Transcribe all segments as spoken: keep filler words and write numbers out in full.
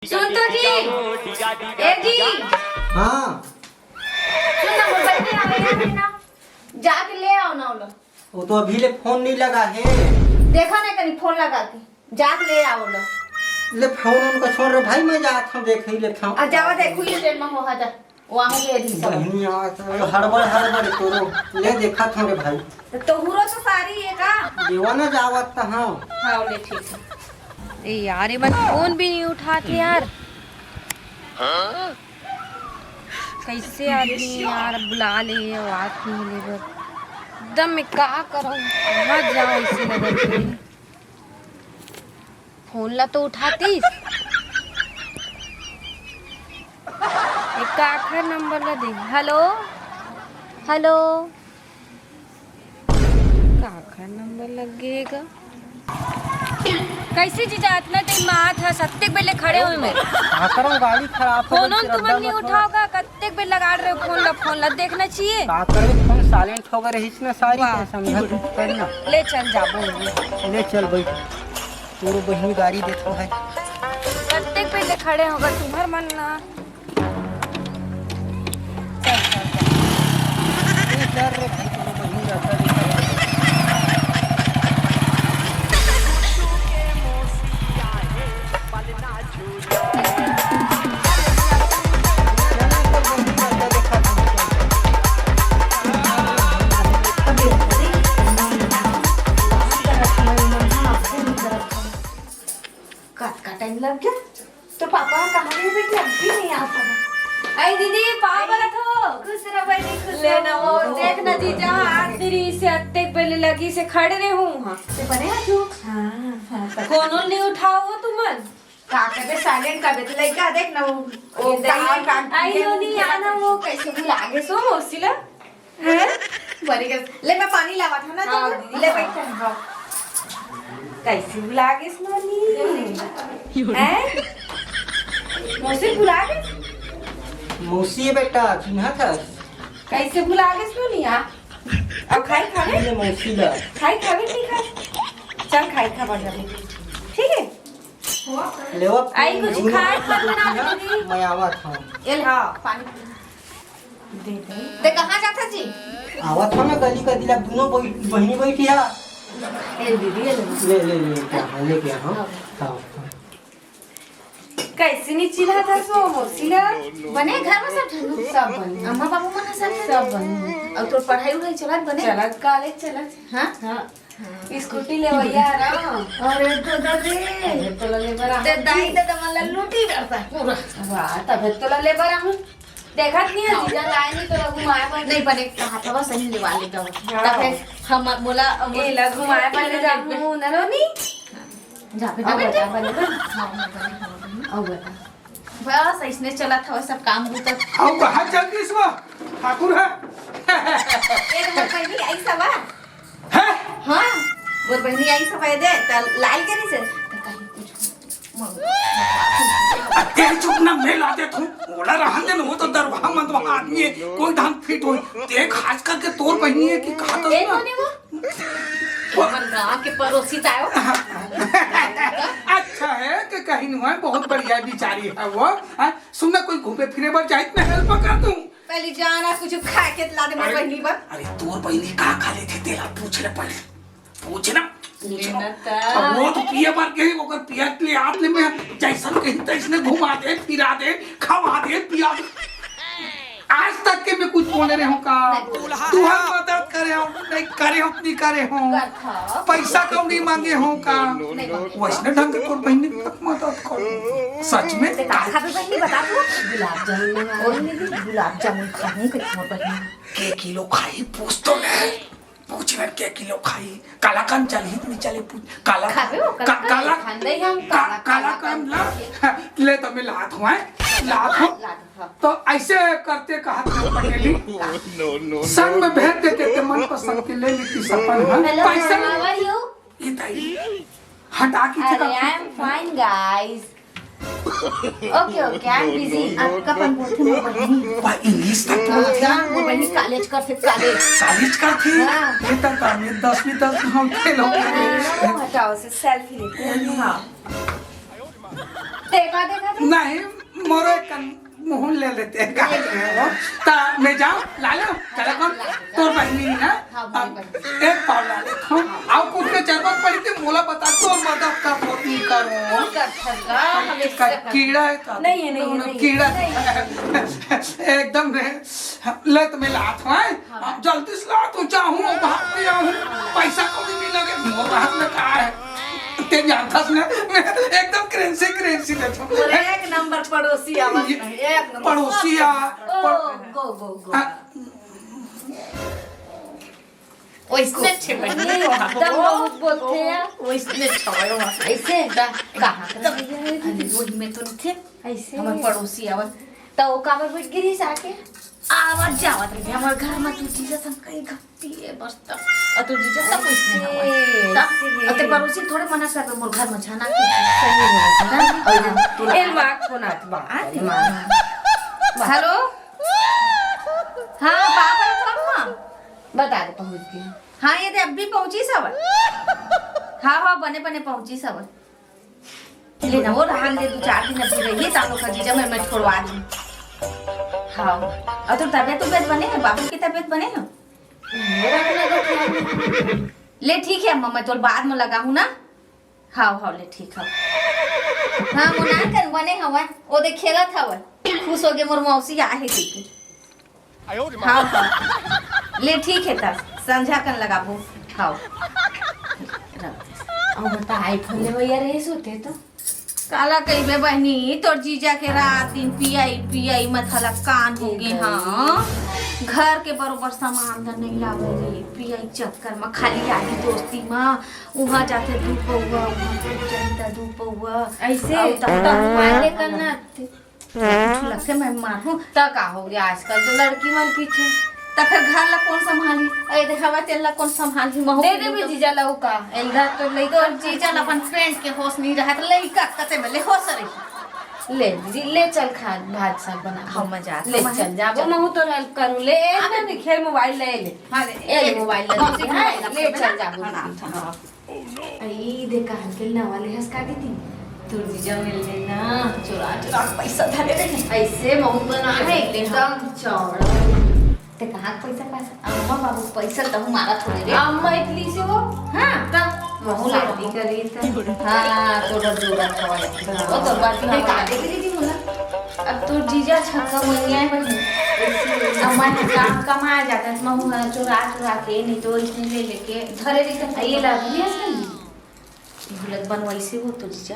सुन तो जी, ए जी, हाँ। सुन ना, मोर बहिनी आवे हे ना, जाके ले आओ ना ओला। वो तो अभी ले फोन नहीं लगा है। देखा नहीं कहीं फोन लगा के, जाके ले आओ ओला। ले फोन उनका छोड़ रे भाई, मैं जात हूँ, देख ही लेता हूँ। आ जावा, देखू ये ट्रेन में हो हा जा। वहाँ ले दी सब। बहिनी आवत हे, हड़बड़ हड़बड़ तोरो। ले देखा था रे भाई। तो तोहरो तो सारी है का? देवा ना जावत त हाँ। हाँ, ले ठीक है। ए यार, ये मन फोन भी नहीं उठाते यार। कैसे आदमी यार बुला ले, बात नहीं ले बर। एकदम मैं का करूँ, मत जाओ इसी नगर से। फोन ला तो उठातीस। एक काखर नंबर ला दे। Hello, hello. काखर नंबर लग गए गा। कैसे जीजा, इतना टाइम में आत हस, अतेक बेले खड़े हो मैं। का करम, गाड़ी खराब हो गई, फोन फिर तुमन अड्डा नहीं में उठाओगा, कतेक बेले लगा रहे हो फोन ला, फोन ला देखना चाहिए। का करे, फोन साइलेंट हो गए रहीस ना सारी, वाह। के समझा तू करना। ले चल जाबो। ले चल भाई। तोरो बहिनी गाड़ी देत हो है। कतेक बेले खड़े होगा तुम्हर मन ना। चल, चल, चल। ए, चल रे भाई, तोरो बहिनी रहता है। कतका टाइम लग गया? तो पापा कहाँ गए बेटी? अभी नहीं आ पाए। आई दीदी, पाँव परत हो। खुश रहो बेटी, खुश ले रहो। ना वो, देख ना जीजा, आठ दिन से अतेक बेले लगी से खड़े रहूं। हाँ। ते बने आ तू? हाँ, हाँ, पता। कोनो नहीं उठाओ हो तुमन। का करबे, साइलेंट कर देते लइका, देख ना वो, वो ये दही कान, कान आई के लो नहीं आना, वो कैसे भुला गे सो मौसी ला। हैं? बड़ी कर, ले मैं पानी लावा था ना, हाँ, तो दीदी, ले हाँ। बैठ, हाँ। कैसे भुला गे सो नोनी? हैं? मौसी भुला गे? मौसी है बेटा, चिन्हा था। कैसे भुला गे सो नोनी? आ, अब खाई खावे? ये मौसी ला। खाई खावे नहीं खा? चल खाई खा बढ़िया में। ठीक है? लेवा आई कुछ दूनो खाए बहिनी पर बना बैठी है, दीदी। मैं आवा था। ये ले। हाँ, पानी पी। दे दे। ते कहाँ जाता जी? आवा था ना गली का दिला, दोनों बहि-, बहिनी बैठी है। ये दीदी, ये ले। ले, ले, ले, क्या है, लेके आ, हाँ। हाँ। हाँ, हाँ। कैसे नहीं चिल्ला था सो मौसी ला? बने घर में सब झन? सब बने। अम्मा बाबू मन सब? सब बने। और तोर पढ़ाई उढ़ाई चलत बने? चलत, कॉलेज चलत। हाँ? हाँ। स्कूटी लेवइया हरा। अरे तो दे। अरे तो ले बरा। ते दाई ददा मन ला लूटी करता पूरा। वाह, तबे तो ले बरा हूँ। देखत नहीं है, जीजा लाए नहीं तो घुमाए पर। नहीं, पर एक कहा था, बस सही लेवा ले जाओ। हाँ। तब फिर हम, मोला, ए, ला घुमाए पर ले जाऊँ, ना रोनी? जा बेटा, अउ बेटा, बता। बने बन। हाँ, हाँ, बने, हाँ, बने। अउ बता। बस, ऐसने चलत हवय सब काम बूता। अउ कहाँ चल दिस वो? ठाकुर है? ए, तो मोर बहिनी आई सवा। हैं? हाँ, मोर बहिनी आई सवा, ए दे, त लाल के नहीं से। त कहीं कुछ। अरे चुप ना, मैं ला देत हूँ। ओला रहन दे ना, वो तो दरबार मंदवा आदमी है, कोई ढंग फिट हो। देख, खास करके तोर बहिनी है कि कहा तो ए, ना। कौन है वो? वो हमर गाँव के पड़ोसी तायो। अच्छा है कि कहीं नहीं है, बहुत बढ़िया बिचारी है वो। हाँ, सुन ना, कोई घूमे फिरे बर जाए, मैं हेल्प कर दूँ। पहले जाना कुछ खा के ला दे मोर अरे, बहिनी बर। अरे तोर बहिनी का खा लेथे तेला पूछ ले पहले। पूछ ना, पूछ ना। लेना था। अब वो तो पिए बर गई, ओकर पिया के लिए आत ले मैं जैसन कहीं तैसने घुमा दे, फिरा दे, खवा दे, पिया दे। आज तक के मैं कुछ बोले रहे हूँ का? नहीं बोला। तुहर मदद करे हूँ, नहीं करे हूँ, नहीं करे हूँ। कथा। पैसा कौड़ी मांगे हूँ का? नहीं मांगे। वैसने ढंग के तोर बहिनी तक मदद कर। सच में? ते का खाबे बहिनी बता तू? गुलाब जामुन मंगा ले दीदी, गुलाब जामुन खाहूँ के तोर बहिनी। के किलो खाही पूछ तो ले। पूछ ना के किलो खाही। काला कान चलही कि नहीं चले पूछ। काला खाबे वो, का-, काला काला, खांदे ही हम का-, काला, काला काला कान ला। ले तो मैं लात हूँ, हैं? लात हूँ। लात हूँ। तो ऐसे करते कहा था पटेली। संग में भेज देते ते मनपसंद के ले लेती सपन, हाँ? Hello, पैसा how are you? ये ताई, हटा के अरे, I am fine, guys. Okay, okay, I am busy. आपका अपन बोलते मोर बहिनी। बा, English तक बोलती है। मोर बहिनी college करथे, college। College करथे? हाँ। ये तक तो मैं दसवीं तक हम फेल हो गए। हाँ, हटाओ, से selfie लेते हैं। हाँ। देखा, देखा, देखा। नहीं, मोरो एक कन मुँह ले लेते हैं, काहे ले वो? ता मैं जाऊँ, ला लो, चला कौन? तोर बहिनी ना? हाँ, बड़ी बहिनी। एक पाव ला ले, हाँ। आओ, कुछ के जरूरत पड़ी थी, मोला बता, तोर मदद का होती करो। कर थका, हम इससे कर कीड़ा है का? नहीं है, नहीं है, नहीं है, कीड़ा नहीं है। एकदम रे, ले तो मैं लात हूँ, हैं? हाँ। अब जल्दी से ला, तू चाहूँ, भाग के आऊँ, पैसा कौड़ी नहीं लगे, मोर हाथ में का है? ते जानथस ना, मैं एकदम करेंसी, करेंसी देथों। मोर एक नंबर पड़ोसी आवत ये है, एक नंबर। पड़ोसी आ, ओ, पड़- गो, गो, गो। हाँ। ओइसने छे बहिनी। एकदम बहुत बोलथे यार। ओइसने छवयो। ऐसे? दा, कहाँ? अरे, वही में तो नहीं थे। ऐसे? हमर पड़ोसी आवत। त ओ काबर बैठ गिरिस आके? आवत जावत रहिथे हमर घर म, तू जीजा संग कहीं घट्टी ए बस तक। अउ तू जीजा तक कुछ नहीं हवय। ऐसे, तब? ऐसे। अउ ते पड़ोसी थोड़े मना करबे, मोर घर म छाना के। सही बोलत हस। हाँ। अउ ये तू एल माँ फोन आत बा, आ, एल माँ। हेलो? हाँ, का बोलत हव, अम्मा? बता दे, पहुँच गए। हाँ, ये दे, अभी पहुँची सवर। हाँ, हाँ, बने, बने पहुँची सवर। ले ना, वो रहन दे, दू चार दिन अभी रहिए, ताको का जीजा मैं, मैं छोड़वा दूँ। हाँ, अउ तोर तबियत, तबियत बने हे? बाबू की तबियत बने हे? ले ठीक हे अम्मा, मैं तोर बाद में लगा हूँ ना। हाँ, हाँ, ले ठीक हे। हाँ, मुनान कन बने हवय, ओ दे खेलत हवय, खुश हो गे मोर मौसी आहे कहिके। हाँ, हाँ। ले ठीक हे त, संझा कन लगाबो। हाँ। अउ बता, iPhone लेवइया रहिस होते तो? काला कहिबे बहिनी, तोर जीजा के रात दिन पियई, पियई म थलकान हो गे, हाँ। घर के बरोबर सामान ल नइ लावे रे, पियई चक्कर म खाली आही दोस्ती म, उहाँ जाथे दू पौवा, उहाँ जाथे दू पौवा। ऐसे? अउ तब तब मारे करना। कुछ लगथे, मैं मारहूँ। त का हो गया, आजकल तो लड़की मन पीछे। त फिर घर ला कौन संभाली? ए, देखावा, तेल ला कौन संभाली? महू दे दे भी जीजा ला, का? एलदा तो लइका तोर जीजा ला अपन friend के होश नहीं रहत, लइका कते में ले होश रही। ले दीदी, ले चल, खा, भात साग बना। हम मजाक ले में चल जाबो, महू तो help करूँ। ले, ए, अबे नहीं, खेल mobile ले, ले। हाँ, ले, ए, ले, mobile ले, mobile ले, ले चल जाबो। हाँ। आई, दे कहाँ के नवा ले हस का दीदी? तोर जीजा मिल ले ना, चोरा चोरा के पैसा धरे रहे। ऐसे महू बना है, एकदम चौड़ा। ते कहाँ के पैसा पास? अम्मा बाबू के पैसा तहु मारा थोड़े रे। अम्मा इतनी से वो? हाँ, तब महू शादी लड़की करी त। हाँ, तोर जोड़ा थवा। वो तो बात नहीं, का दे दीदी मुला। अब तोर जीजा छक्का मंगिया है बहिनी। अब मैं काम कमा जाता है, महू चोरा चोरा के, नहीं तो इसने ले लेके धरे रहिथे। ये ला भी ऐसे नहीं। ये गुलत बनवाइसे वो तो जीजा,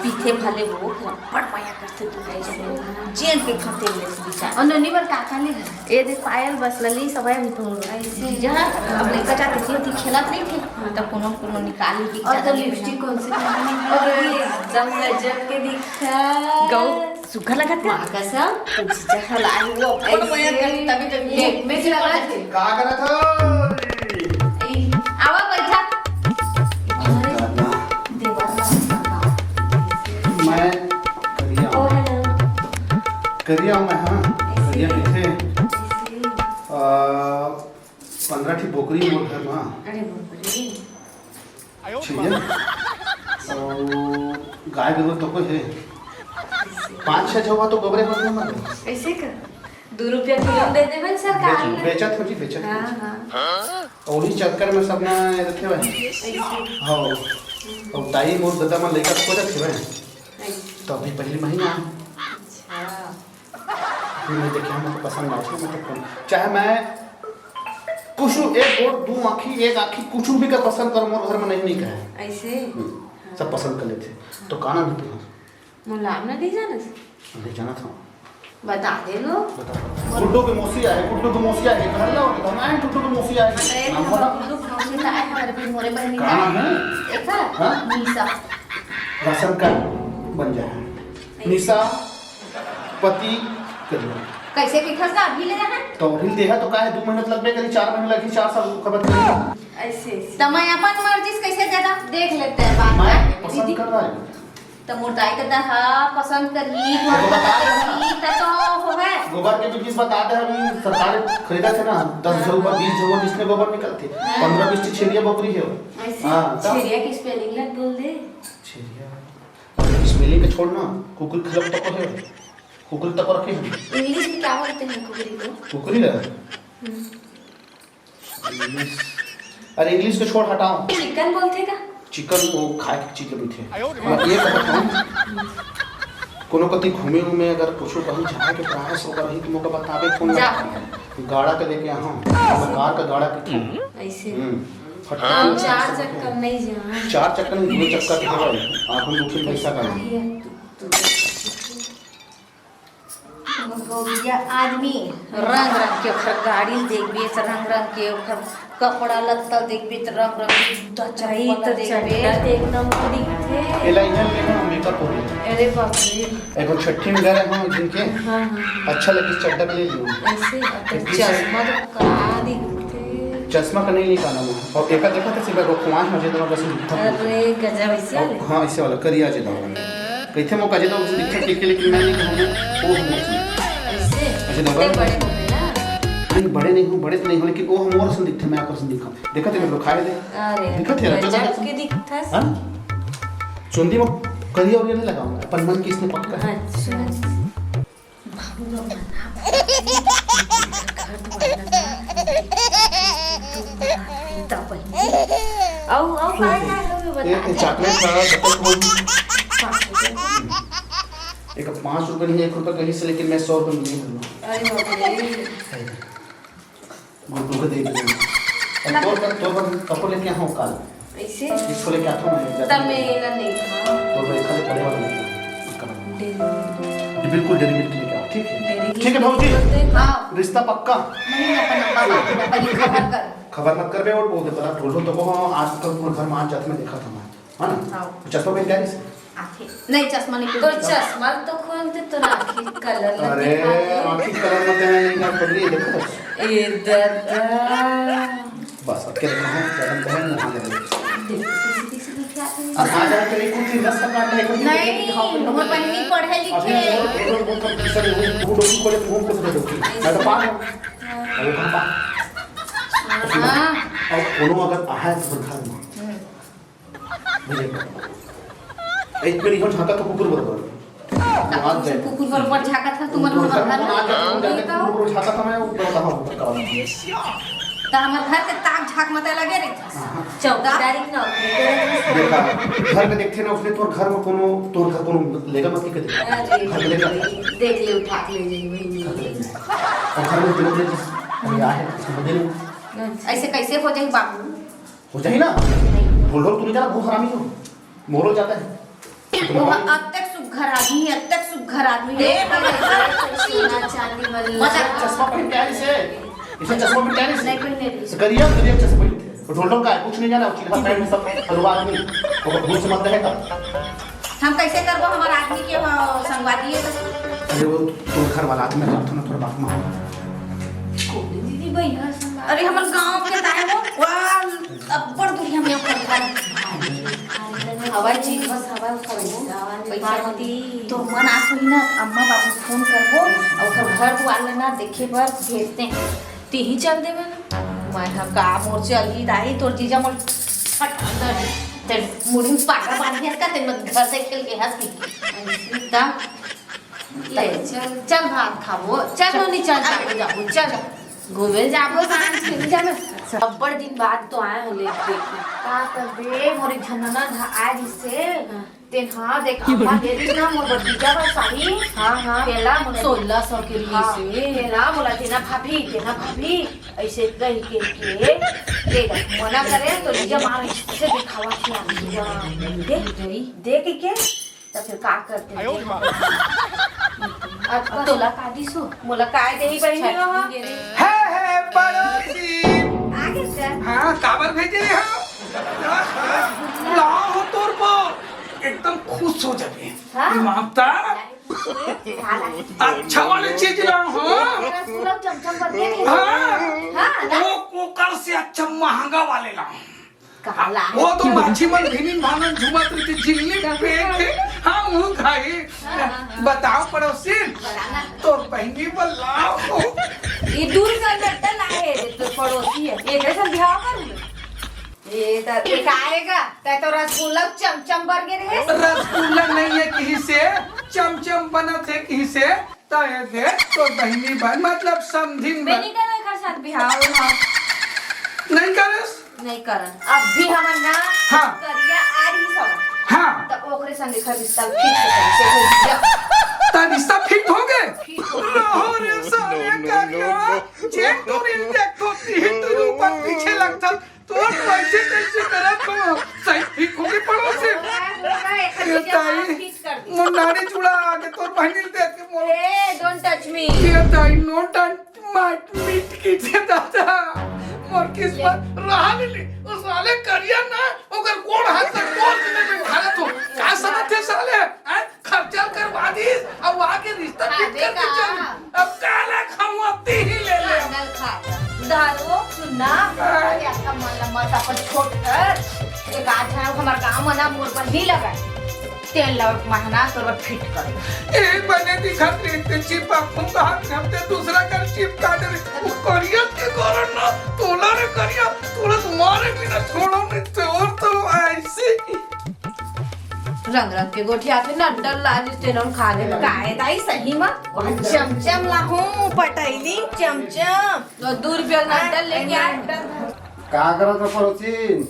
पीथे भले वो, फिर बड़ मया करथे तू भाई जब जेन के खाते ले से बिचारा। अउ नोनी बर का का ले? ये देख पायल बस लली सब है भी तो। ऐसे। जीजा, अब लइका जाते थे, ती खेलत नहीं थे। हाँ, तब कोनो कोनो निकाली दिख अउ जाता तो है। Lipstick कौन से पहने? अरे, एकदम गजब के दिखा। गौ सुग्घर लगत हे। माँ कसम, तू जीजा हला आई वो, अपन ऐसे। मया करती तभी तो ये ये में से लगा थे। का करत हो? ए, आवा बैठा। अरे, देवर ला। मैं करिया ओ, हूँ। Hello। करिया हूँ मैं, हाँ। ऐसे। करिया किथे? ऐसे। आ, पंद्रह ठी बोकरी मोर घर मा। अरे बाप रे। ठीक है। अउ गाय गरु तो कोई है, पाँच छह झवा तो गोबरे होत हे हमर। ऐसे का? दू रुपया किलो दे देबे सरकार बेच-, ने। बेचत हो जी, बेचत हो हाँ, जी। हाँ। अउ वही चक्कर में सब ना रखे हुए हैं। ऐसे। हाँ। अउ दाई मोर ददा मन लइका खोजत हे भाई। ऐसे। तो अभी पहली महीना। अच्छा। फिर मैं देखा, मैं तो पसंद ना आवे, मैं तो कौन, चाहे मैं कुछ एक गोड़, दू आँखी, एक आँखी, कुछ भी का पसंद कर, मोर घर में नहीं, नहीं कहे। ऐसे? हम्म, सब पसंद कर लेते। तो का नाम है तुम्हारा? मोर नाम ना नहीं जानस? नहीं जाना था। बता दे लो। बता। गुड्डू के मौसी आए, गुड्डू के मौसी आए, घर ला होता था, मैं गुड्डू के मौसी आए। अरे, नाम बता। गुड्डू के मौसी का है, हमारे भी मोरे बहनी का का नाम है? एक है? हाँ? निशा। राशन कार्ड बन जाए। निशा। पति करिया। कैसे के खर्चा अभी ले रहा है? तो अभी देहा तो का है, दू महीना तो लगबे करी, चार महीना लगी, चार साल खबर करी। ऐसे, ऐसे। त मैं अपन मर्जी से कैसे दे रहा? देख लेते हैं बाद मैं में। पसंद दीदी। कर रहा है। त मोर दाई ददा हा पसंद करी, तो बता दे। करी, त तो होवे। गोबर के बिजनेस बता दे, अभी सरकार खरीदा थे ना, दस हाँ। झउवा, बीस झउवा, बीस में गोबर निकलते। हाँ। पंद्रह बीस ठी छेरिया बोकरी है। ऐसे? हाँ, तब? छेरिया की spelling ला बोल दे। छेरिया। मिली के छोड़ ना, कुकुर खिलाफ तको है, कुकुर तको रखे हैं। इंग्लिश में क्या बोलते हैं कुकरी को? कुकरी ला? हम्म। इंग्लिश, अरे इंग्लिश को छोड़, हटाओ। चिकन बोलते का? चिकन वो खाए के चीज लगते हैं। मैं ये कहत हूँ, कोनो कति घूमे उमे अगर कुछ कहीं जाए के प्रयास होकर रही तो मोका बतावे, फोन जा। लगा। गाड़ा के लेके आहा, मैं कार का गाड़ा के थी। ऐसे। हम्म। फटाफट हम चार चक्कर नहीं जा। चार चक्कर नहीं, दो चक्कर के हवा। आँखों में दुखी पैसा का नहीं। ये तू, तू, तू। गौरिया आदमी रंग रंग के ओकर गाड़ी देखबे, त रंग रंग के ओकर कपड़ा लत्ता देखबे, त रंग रंग के जूता चप्पल देखबे। चड्डा त एक नंबर दिखथे। एला इहाँ ले ना, मेकअप हो गया। अरे बाप रे। एगो छट्ठी में गए हम जिनके हाँ, हाँ, हाँ। अच्छा लगे चड्डा के ले लियो। ऐसे? तो चश्मा तो का दिखथे। चश्मा का नहीं निकाला मैं। और एका देखा था सिर्फ एगो खुआन है, जे दोनों कैसे दिखता है। अरे गजब, ऐसे वाले? हाँ, ऐसे वाला करिया जे दोनों। कइथे मौका जे तो उसे दिखा के, लेकिन मैं नहीं कहूँगा, वो हम नहीं। ऐसे? अच्छा, डबल इतने बड़े हो गए ना? नहीं, बड़े नहीं हूँ, बड़े तो नहीं हूँ, लेकिन वो हम और सुन दिखते, मैं आपको सुन दिखा। देखा तेरे को खाए दे। अरे, देखा तेरा, गजब देखा। के दिखता है। हाँ? चुंदी में करिया और ये नहीं लगाऊंगा, अपन मन की इसने पक्का है। अच्छा। बाबू लोग मना करते हैं, घर दुआर लगा, तब वही। आओ, आओ, सुन, सुन। काय, काय हवे बता एक दे। चॉकलेट खा, बटर कोन। पाँच रुपए। एक पाँच रुपए नहीं, एक रुपए कहीं से, लेकिन मैं सौ रुपए में नहीं लूंगा। अरे बाप रे। गुड्डू को दे दे। अब तोर कर, तोर कर कपड़े लेके आओ काल। ऐसे? इसको लेके आता हूँ मैं, ज्यादा तब मैं नहीं। ये ना नहीं था। तोर कर खाली बड़े वाला लेके आओ। इसका नाम। डेरी। ये बिल्कुल डेरी मिल्क लेके आओ, ठीक है? डेरी ठीक है, भाऊजी। हाँ। रिश्ता पक्का। नहीं, अपन अब्बा बाबू ने पहले खबर कर। खबर मत कर बे, वो, वो पता ढोल तो को आज कल पूरे घर में आज जात में देखा था मैं। हाँ ना? हाँ। चश्मा पहन के आ रही से? आँखें। नहीं, चश्मा नहीं तो पहनती। चश्मा तो खोल दे, तो आँखें कलर लग अरे, दिखा दे। आँखें कलर मत देना, ये ना पगड़ी, देखो तो। ए दादा। बस, अब क्या देखना है? क्या बनता है? मुँह लगा दे। देखो, किसी, किसी को क्या करें? अब आ जाओ, तो एक कुछ दस का काट ले, कुछ नहीं, दिखाओ, कुछ मोर बहिनी पढ़े लिखे। अभी मोर, मोर, मोर कंपटीशन है, वो, वो डोकी पड़े, वो कुछ दे दो। मैं तो पार हूँ। हाँ। अरे, कहाँ पार? हाँ। अब कोनो अगर आए तो घर में। हम्म। भैया, एक मेरी हो झांका तो कुकुर बरोबर। तब आज तुमसे जाए। कुकुर बरोबर झांका था, तुम कुकुर बरोबर बरोबर झांका था। आज जाए, तुम जाके नहीं तो। कुकुर बरोबर झांका था, मैं ऊपर रहा हूँ, ऊपर रहा हूँ। तो हमारे घर के ताक झांक मत लगे रे। हाँ। चौकीदारी की नौकरी करे थे। देखा, घर में देखते ना, उसने तोर घर में कोनो, तोर घर कोनो लेगा मत के देखा। अरे, घर में लेगा। देख ले, उठा के ले जाइए वही। घर में लेगा। और घर में दिमाग ले, अरे, आ है, समझ नहीं। ऐसे कैसे हो जाए बाबू? हो जाही ना। नहीं। ढोल ढोल तू नहीं जाना, बहुत हरामी हो। मोरो जाता है। वो अत्तेक सुघर आदमी, अत्तेक सुघर आदमी। देख ले, सोना चांदी वाला। अच्छा, चश्मा पहन के आ रही से? इसे चश्मा पहन के आ रही से? नहीं पहने रही। करिया, करिया चश्मा पहन के। तो ढोल ढोल का है, कुछ नहीं जाना, उचित पैंट में सब हलवा आदमी। वो भूत से मत रहेगा। हम कैसे करबो, हमार आदमी के, अ, संगवारी है तो। अरे वो तोर घर वाला आदमी रहता ना, थोड़ा बात मानो। कौन दीदी भैया संगवारी? अरे हमर गांव के ताए वो, वाह, अब्बड़ दूरिया में ओकर घर। हवा चीज बस हवा खरबो। पैसा मती। तो मन आस होई ना, अम्मा बाबू फोन करबो, और ओकर घर दुआर ले ना देखे बर भेजते हैं। तिही चल देबे ना। मैं हा का मोर चलही दाई, तोर जीजा मोर फट अंदर ते मुड़ी में पागा बांध दिया का, ते मत घर से खेल के हंस की। ता ले, चल, चल भात खाबो। चल नोनी, चल, जाबो, जाबो, चल। घूमे जाबो, सांझ के जाना। अब्बड़ दिन बाद तो आए हो, ले देखे। का करबे, मोरी झनना धा आज से। हाँ। तेन हाँ देख, अम्मा दे दिस ना मोर भतीजा बर साड़ी। हाँ, हाँ। तेला मोला सोलह सौ के लिए हाँ, से। तेला मोला देना भाभी, देना भाभी, ऐसे कही के, के दे दे। मना करे तो लीजा मार ऐसे दिखावा किया। दे, दे के, के? तो फिर का करते हैं? अब तोला का दिसो? मोला काय देही बहिनी हो? हे, हे, पड़ोसी। आगे से। हाँ, काबर भेजे हो? लाओ हो तोर पर। एकदम खुश हो जाबे। हाँ? माता। अच्छा वाली चीज लाओ हो। रसगुल्ला चमचम बन गया। हाँ। हाँ, ना? वो ओकर से अच्छा महंगा वाले लाओ। कहाँ लाए? वो तो माछी मन भिनिन भानन झुमत रहिथे, झिल्ली कहाँ पे लाए? थे। हाँ, वो खाई। हाँ, हाँ, हाँ। बताओ पड़ोसी, बता ना। तोर बहिनी बर लाओ हो। ये दूर से लट्टा लाए रे, तो पड़ोसी है। ये कैसे बिहाव करूँ? ये त, ये का आएगा? तै तो रसगुल्ला चमचम बर गे रहे। रसगुल्ला नहीं है कहीं से, चमचम बनत है कहीं से। तो ये देख, तो बहिनी बन, मतलब समधिन मैं बन। नहीं करो एकर साथ बिहाव, हाँ। नहीं करस? नहीं करन। अब भी हमन ना हाँ। करिया आ रही सब। हाँ। तो ओकरे संग एकर रिश्ता fix कर, से कर दिया। ता रिश्ता fix हो गए? Fix हो गए। रहो रे साले करिया, जे तू रील देखो, तीन तू ऊपर पीछे लगता। तोर पैसे कैसे करत हो? सही ठीक होके पड़ोसी। हो रहा, हो रहा, एक ये चीज ताई, आप fix कर दी। मोर नारी चूड़ा आके तोर बहिनी ल देख के मोर ए, don't touch me। ये ताई, no touch my meat की दे दादा। मोर किस्मत रहा नहीं। उस साले करिया ना, ओकर गोड़ हाथ से तोड़ के मैं भारत हो। का समझ थे साले? हैं? खर्चा करवा दीस, अब वहाँ के रिश्ता हाँ, ठीक करके देखा। चल। अब काला खाऊं, अब ती ही ले ले। पागल खा। दारू, सुनना, हाँ। अरे आपका मन लम्बा था, अपन छोट कर। एक आध झन हमार गाँव में ना मोर पर नहीं लगा। तेल लगा के महना तोर पर fit कर। ए बने दिखत रे, ते चिप आप हम बाहर से हमते दूसरा कर चिप काट रे। वो करिया के कारण ना, तोला रे करिया, तोला तुम्हारे बिना छोड़ो नहीं, तोर तो ऐसे। रंग रंग के गोठिया के नड्डल ला जिस तेनों खा ले। काय ताई सही मा? चमचम लाहूं, पटैली चमचम। तो दू रुपया नड्डल लेके आ। का करत हो पड़ोसिन?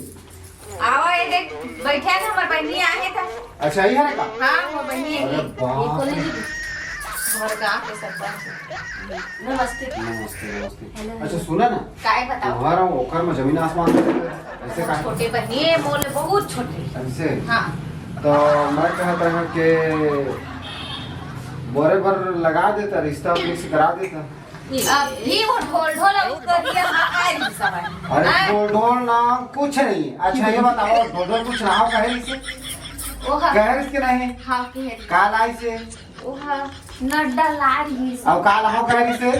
आवा, ये देख, बैठे हैं, हमर बहिनी आए हैं था। अच्छा, ये है का? हाँ, वो बहिनी है। अरे बाप रे। हमर गाँव के सरपंच। नमस्ते। नमस्ते, नमस्ते। Hello, अच्छा, hello। सुना ना। काय बताओ? तुम्हारा ओकर में जमीन आसमान है। ऐसे का? छोटे बहिनी है, मोले बहुत छोटे। ऐसे? हाँ। तो मैं कहता हूँ कि बोरे बर लगा देता, रिश्ता fix करा देता। अभी वो ढोल ढोल और करिया आ, आ रही सब है। अरे हैं? ढोल ढोल ना, कुछ नहीं। अच्छा, ये बताओ, ढोल ढोल कुछ रहा कहे से? ओहा। कहे से कि नहीं? हाँ, कहे। काल आई से? ओहा, नड्डा ला रही से। अब काल हो कह रही से?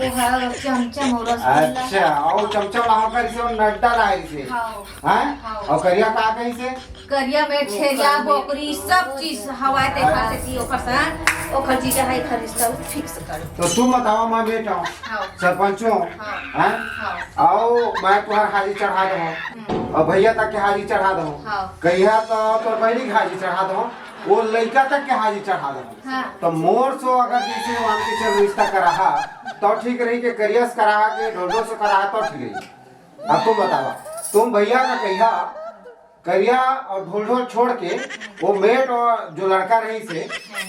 ओहा, चमचम और रसगुल्ला। अच्छा, और चमचम ला हो कह रही से और नड्डा ला रही से। हाँ। हैं? हाँ। और करिया का कही से? करिया में छेरिया, बोकरी, सब चीज हवा ते खा से की ओकर सन, ओकर जीजा है, एकर रिश्ता fix कर। तो तुम बताओ, मैं बेटा हूँ, हाँ। सरपंच हूँ, हाँ। हैं? हाँ। आओ, मैं तुम्हार हाजिरी चढ़ा दे हूँ, हम्म। और भैया तक के हाजिरी चढ़ा दे हूँ। हाँ। कहिया तो तोर बहनी के हाजिरी चढ़ा दे हूँ, वो लड़का तक के हाजिरी चढ़ा दे हूँ। हाँ। तो मोर सो अगर जैसे मान के चल रिश्ता कराहा, तो ठीक रही के करिया से कराहा के ढोलढोल से कराहा, तो ठीक रही। अब तुम बतावा, तुम भैया का कहिया करिया और ढोल ढोल छोड़ के वो मेट और जो लड़का रही से,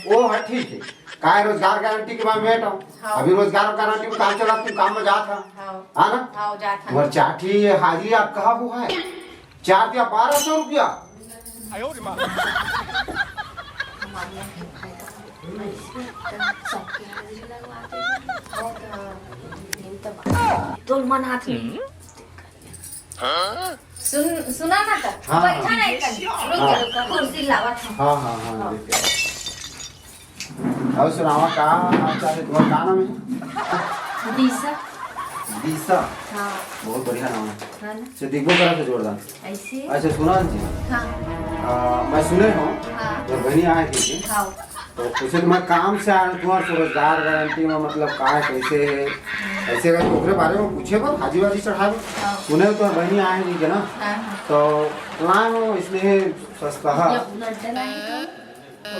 वो है ठीक है। काय रोजगार गारंटी के बाद मेट हो। हाँ। अभी रोजगार गारंटी में काम चला, तुम काम में जात है। हाँ। हाँ ना? हाँ, जात है। तुम्हार चार ठी हाजिरी आप कहा वो है? चार या बारह सौ रुपया। हमारे यहाँ के भाई का सबके हाजिरी लगवा दे। और, अ, दिन तो बात है। तो मन हाथ में। सुन, सुना ना का? हाँ, बैठा हाँ। ना एक कन। रुक, हाँ। रुक, रुक, कुर्सी लावत हूँ। हाँ, हाँ, हाँ, हाँ। लेके आओ। और सुनावा, का हाल चाल है? तुम्हारा का नाम है? दिशा। दिशा? हाँ। बहुत बढ़िया नाम है। हाँ ना? से दिखबो करा से जोरदार। ऐसे? अच्छा, सुना जी। हाँ। आ, मैं सुने हूँ, हाँ। तो बहनी आए थी जी। हाँ। तो पूछे तो मैं काम से आया हूँ, तुम्हारे से रोजगार गारंटी में मतलब का है, कैसे है, ऐसे करके ओकरे बारे में पूछे बर हाजी वाजी चढ़ा दो। हाँ। सुने तो बहनी आए नहीं के ना, हाँ, हाँ। तो लाए हो इसलिए सस्ता है। जब लड्डन आए तो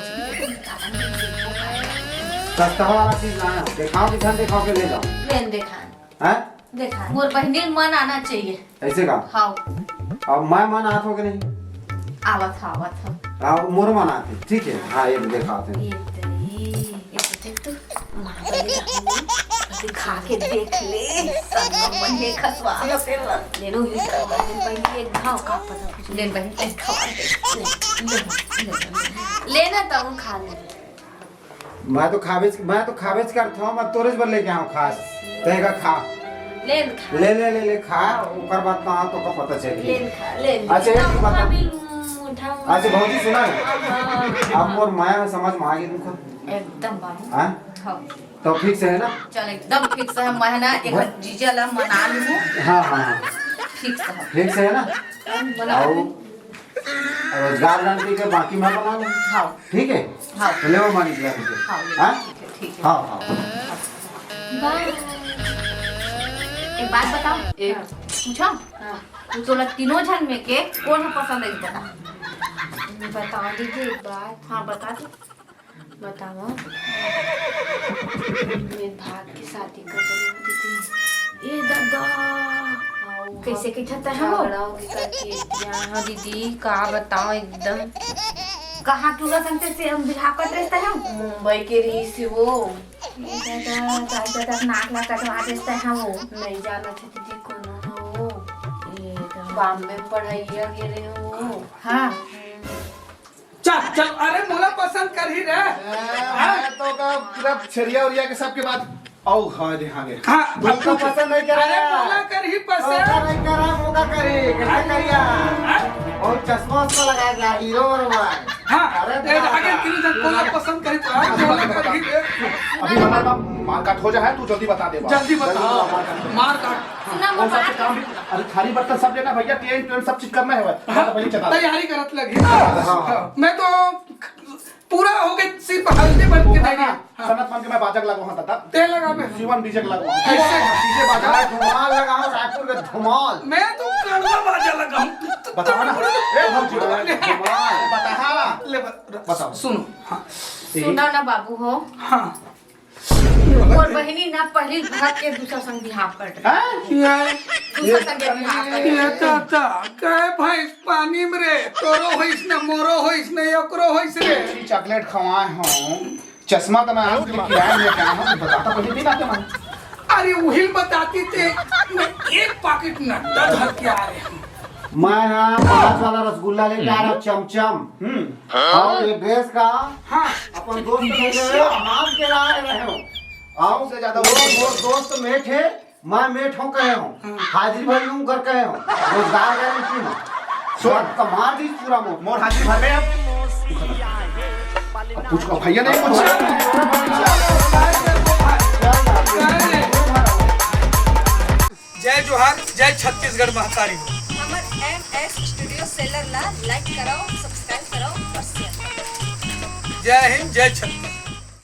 सस्ता वाला चीज लाए हो, दिखाओ कि धन दिखाओ के ले जाओ। लेन देखा। हैं? देखा, मोर बहिनी मन आना चाहिए। ऐसे का? हाँ। अब मैं मन आत हो कि नहीं? आवत ह, आवत ह। हाँ, मोर मन आते, ठीक है। हाँ, ये देखा आते हैं। ये तेरी, ये तो देख तू, मार डाली जाऊंगी। अभी खा के देख ले, सब मन ये खसवा लो तेरा। ले लो, ये सब दिन पहले एक घाव का पता कुछ। ले बहन, एक खवा दे। ले, ले, ले, ले। लेना तो खा ले। मैं तो खाबेच, मैं तो खाबेच करत हूँ, मैं तोरेच बर लेके आऊँ खास। तेगा खा। लेन खा। ले, ले, ले, ले, खा, ओकर बाद ना तो का पता चली। लेन खा, लेन। अच्छा, एक बात बता। अच्छा, भौजी, सुना ना। हाँ। अब मोर माया समझ में आ गई तुमको? एकदम बाबू। हाँ? हाँ। तो fix है ना? चल, एकदम fix है, मैं ना एक जीजा ला मना लूँ। हाँ, हाँ, हाँ। Fix है। Fix है ना? मना लूँ। रोजगार गारंटी के बाकी मैं बना लूँ। हाँ। ठीक है? हाँ। तो ले वो मालिक ला दीजिए। हाँ, ले, हाँ? ठीक है, ठीक है। हाँ, हाँ। बाय। एक बात बताओ। एक। पूछा? हाँ। तू तोला तीनों झन में के कोन ह पसंद है, बता। बता दीदी एक बात। हाँ, बता दे। बताओ। मैं भाग के शादी कर दूँ दीदी। ए दादा। आओ, कैसे के छत्ता है वो? झगड़ा होगी करके। यहाँ दीदी, का बताओ एकदम। कहाँ टूरा संते से हम बिहाव करत रहता है? मुंबई के रही से वो। ए दादा, दादा, दादा, नाक ला कटवा देता है वो। नहीं जाना था दीदी, कौन है वो? ए दादा। बॉम्बे में पढ़ाई गे रहे हो। हाँ। चल, चल, अरे मोला पसंद करही रे। ए, मैं तो का पूरा छरिया उरिया के सबके बात। औ, हाँ दे, हाँ दे। हाँ, तुमको अब तू पसंद नहीं कर अरे रहा। मोला करही पसंद। तो नहीं कर रहा, मोका करही, कैसे करिया? हाँ? और चश्मा उश्मा लगा दिया, हीरो और मैं। हाँ, अरे ए, बाप आगे रे। तीन जन मोला पसंद करही तो, हाँ, मोला करही रे। अभी हमारे पास मारकाट हो जाए, तू जल्दी बता दे बात। जल्दी बता। जल्दी बता, मारकाट। मारकाट। सुना, वो मैं सबसे बात काम भी, अरे थारी बर्तन सब लेना भैया, टेंट वेंट सब चीज करना है भाई। हाँ, तो पहले चला। तैयारी करत लगी। हाँ। हाँ। मैं तो पूरा हो गए, सिर्फ हल्दी बन के वो देंगे। ना, हाँ। सनत मन के मैं बाजक लगवा हूँ दादा। तेल लगा मैं। जीवन डीजे लगवा हूँ। कैसे? डीजे बाजा। मैं धुमाल लगा हूँ, रायपुर का धुमाल। मैं तो कड़वा बाजा लगा हूँ। बताओ ना। ए, भौजी, धुमाल। बता। ले ब-, बताओ। सुनो। हाँ। सुनो ना बाबू हो। हाँ। मोर बहिनी ना पहली भाग के दूसरा संग बिहाव कर रहे। हाँ? दूसरा संग बिहाव कर रहे। ये तो, तो, कहे भैंस पानी में रे, तोरो होइस न, मोरो होइस न, एकरो होइस रे। चॉकलेट खवाए हूँ, चश्मा तो मैं आम के किराए लेके आया हूँ, बताता पहले भी ना के मन। अरे, उहिल बताती ते, मैं एक पाकिट नड्डा धर के आ रहे हूँ। मैं यहाँ पाँच वाला रसगुल्ला लेके आ रहा हूँ, चमचम। हम्म। और ये ड्रेस का हाँ। अपन दोस्त के लिए मांग के ला रहे हो। आओ से ज्यादा वो, वो दोस्त मेठ है, मैं मेठ हूँ कहे हूँ। हाँ। हाजिर भाई हूँ कर कहे हूँ। रोजगार गारंटी में। सुन। तो मार दी पूरा मोट। मोर हाजिर भर में अब। अब पूछ को भैया नहीं पूछ। जय जोहार, जय छत्तीसगढ़ महतारी। हमर एम एस स्टूडियो सेलर ला लाइक कराओ, सब्सक्राइब कराओ और शेयर कराओ। जय हिंद, जय छत्तीसगढ़।